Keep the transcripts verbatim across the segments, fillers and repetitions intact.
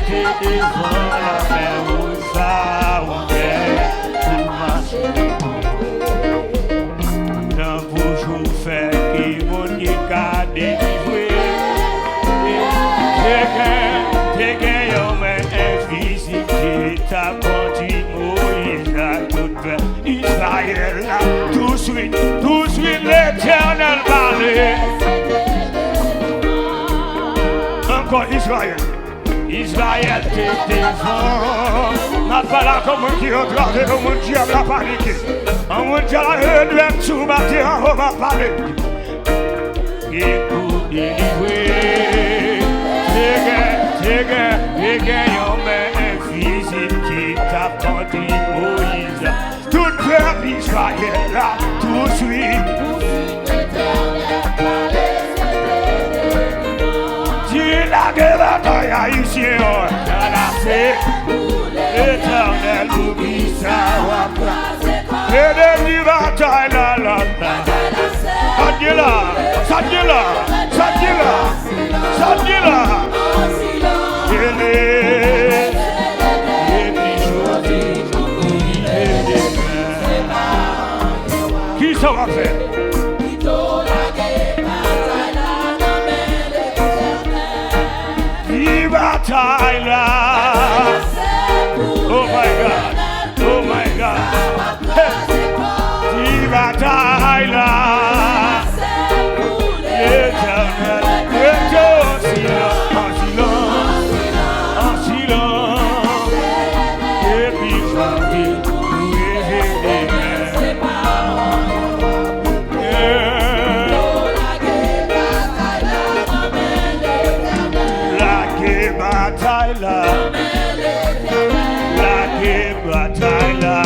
Te devan lanmè wouj sa, ou wè, pou mache. Tan pou jou fè ki moun ki ka delivre. Te gen, te gen yon men envizib ki t ap kondui Moyiz ak tout pèp Izrayèl la. Touswit, touswit, Letènèl pale. Ankò, Izrayèl. Izrayèl te devan. M ap pale ak yon moun ki antrave, yon moun dyab la panike. Yon moun dyab la, e, dwèt sou maten an, o, m ap pale. Ki pou delivre. Te gen, te gen, te gen yon men envizib ki t ap kondui Moyiz. Tout pèp Izrayèl la, touswit. Di lage batay ayisyen an, nan lase. Letènèl, poukisa w ap kraze kò? Ede di batay la, la, la. Sa k gen la? Sa k gen la? Sa k gen la? Sa k gen la? Ede. Epi jodi, epi demen. Kisa w ap fè? Di batay la. Oh my God. Oh my God. Hey. Di batay la. Letènèl, rete an silans, an silans, an silans. Epi frape, leve demen. Lage batay la. Lage batay la.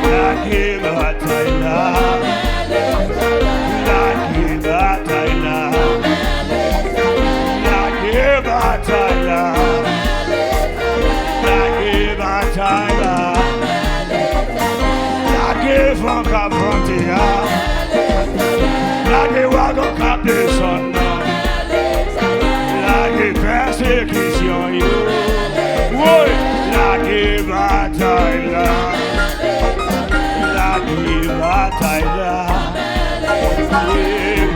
Lage batay la. Lage batay la. Lage batay la. Lage batay la. Lage van k ap vante a. Lage wagon k ap desann nan. Lage pèsekisyon yo. Woy, lage batay la. Lage batay la.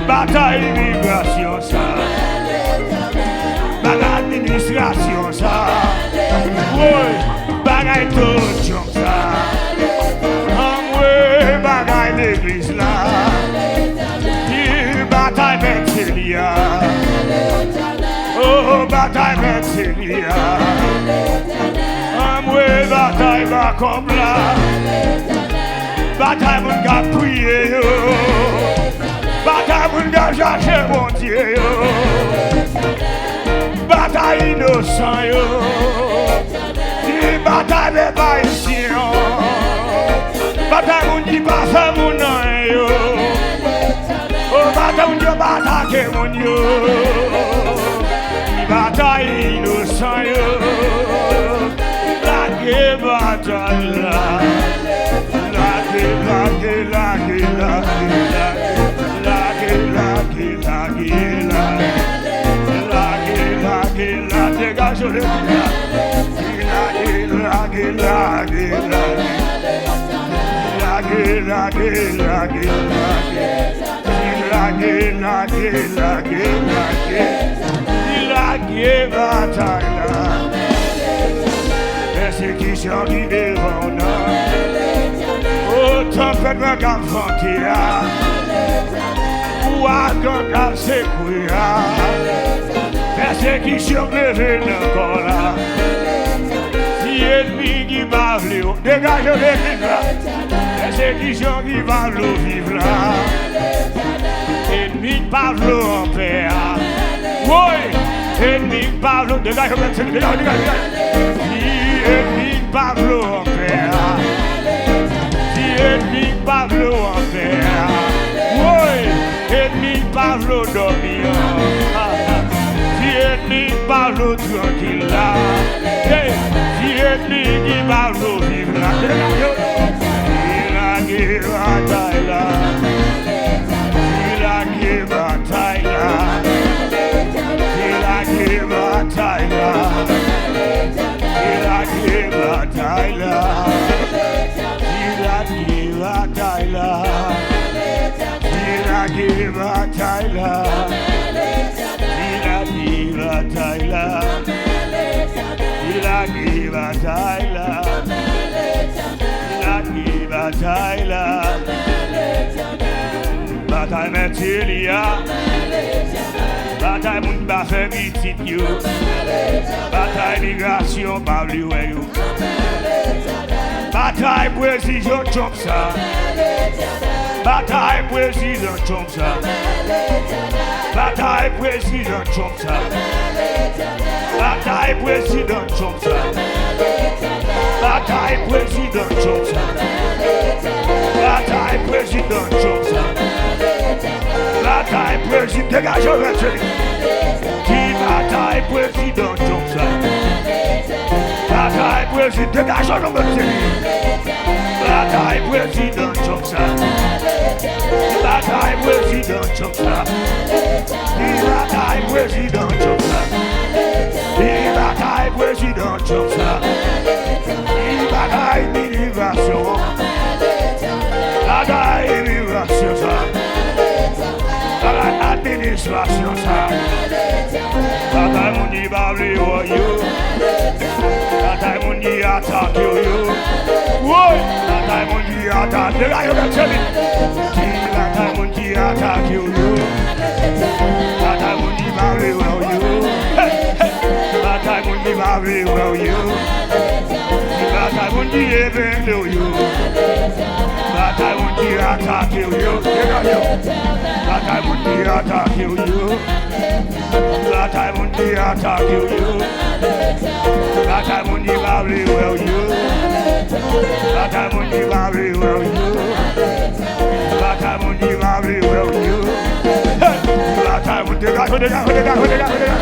Batay imigrasyon sa. Bagay administrasyon sa. Woy, bagay koripsyon sa. Anmwe, bagay legliz la. Di batay mèt se li a. Oh, batay mèt se li a. Anmwe, batay ba kòb la. Batay moun k ap priye yo. Batay moun k ap chache Bondye yo. Batay inosan yo. Di batay pèp ayisyen an. Batay moun ki pa fè moun anyen yo. O batay moun yo pa atake moun yo. Di batay inosan yo. Lage batay la. Lage, lage, lage, lage, lage. Lage, lage, lage, lage. Lage, lage, lage, degaje w depi la. Lage, lage, lage, lage. Lage, lage, lage, lage. Lage, lage, lage, lage. Lage batay la. Pèsekisyon ki devan w nan. O tanpèt mwen k ap vante a. Ouragan k ap sekwe a. Pèsekisyon k leve nan kò la. Ti ènmi ki pa vle w. Degaje w depi la. Pèsekisyon ki pa vle w viv la. Ènmi k pa vle w anpè a. Woy! Ènmi k pa vle w, degaje w, degaje w, degaje w. Ti ènmi k pa vle w anpè a. Ti ènmi k pa vle w anpè a. Woy! Ènmi k pa vle w dòmi an. Ti ènmi k pa vle w trankil la. Hey! Ti ènmi ki pa vle w viv la. Lage batay la. Lage batay la. Lage batay la. Li lage batay la. Li lage batay la. Li lage batay la. Batay mèt se li a. Batay moun ki pa fè pitit yo. Batay migrasyon pa vle wè yo. Batay prezidan Trump sa. Batay prezidan Trump sa. Batay prezidan Trump sa. Batay prezidan Trump sa. Batay prezidan Trump sa. Batay prezidan Trump sa. Batay prezidan, degaje w, Martelly. Di batay prezidan Trump sa. Batay prezidan, degaje w, Martelly. Batay prezidan Trump sa. Batay prezidan Trump sa. Li batay prezidan Trump sa. Li batay prezidan Trump sa. Li batay migrasyon. Batay migrasyon sa. Batay administrasyon sa. Batay moun ki pa vle wè yo. Batay moun ki atake w yo. Woy! Batay moun ki atake. Degaje w, Martelly. Di batay moun ki atake w yo. Batay moun ki pa vle wè w yo. Hey, hey. Batay moun ki pa vle wè w yo. Di batay moun ki epegle w yo. Batay moun ki atake w yo. Degaje w. Batay moun ki atake w yo. Batay moun ki atake w yo. Batay moun ki pa vle wè w yo. Batay moun ki pa vle wè w yo. Batay moun ki pa vle wè w yo. Hey! Batay moun, degaje w, degaje w, degaje w, degaje w, degaje w.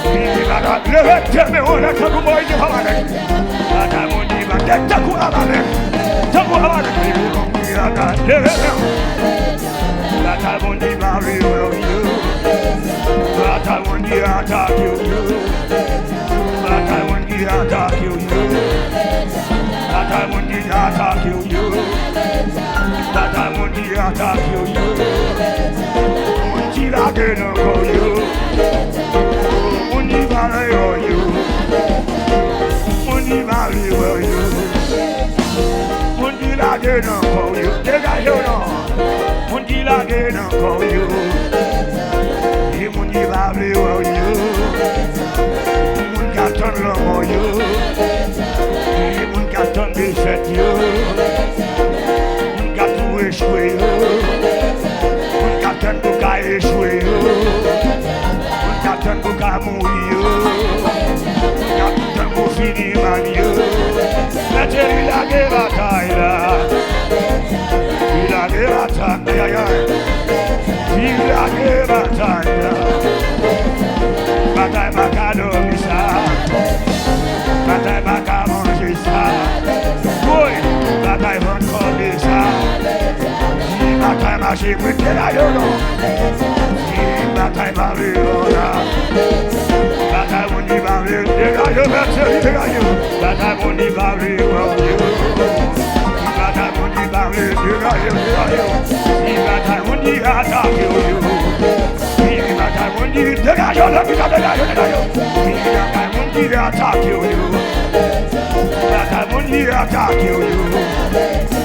Vini batay, leve tèt men w anlè tankou Moyiz te fè avèk. Batay moun ki pa, tankou Amalèk. Tankou Amalèk, vini batay, leve men w. Batay moun ki pa vle wè w yo. Batay moun ki atake w yo. Batay moun ki atake w yo. Batay moun ki atake w yo. Batay moun ki atake w yo. Moun ki lage nan kò w yo. Moun ki pa nan yo yo. Moun ki pa vle wè w yo. Moun ki lage nan kò w yo. Degaje w non. Moun ki lage nan kò w yo. E moun ki pa vle wè w yo. Moun k ap tann lanmò yo. E moun k ap tann defèt yo. Moun k ap tou echwe yo. Moun k ap tann pou ka echwe yo. Moun k ap tann pou ka mouri yo. Moun k ap tann pou fini mal yo. Mèt li lage batay la. Li lage batay, ay, ay, ay. Li lage batay la. Batay pa ka dòmi sa. Batay pa ka manje sa. Woy, batay vant kòbe sa. Batay mache pwete la yo non. Batay pa vle lò la. Batay moun ki pa vle degaje, mèt se li degaje. Batay moun ki pa vle wè w yo. Batay moun ki pa vle degaje, degaje. Batay moun ki atake w yo. Vini batay moun ki degaje w, lòt ki ta degaje, degaje w. Vini batay moun ki atake w yo. Batay moun ki atake w yo.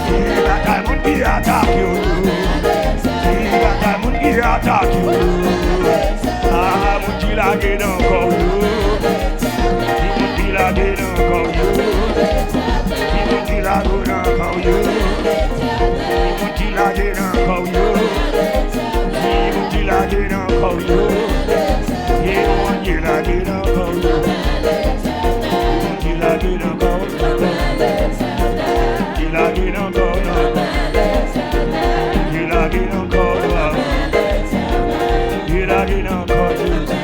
Vini batay moun ki atake w yo. Vini batay moun ki atake w yo. Ah, moun ki lage nan kò w yo. Moun ki lage nan kò w yo. Moun ki lage nan kò w yo. Moun ki lage nan kò w yo. Di moun ki lage nan kò w yo. Di moun ki lage nan kò w yo. Moun ki lage nan kò w yo. Ki lage nan kò w yo. Ki lage nan kò w yo. Ki lage nan kò w yo.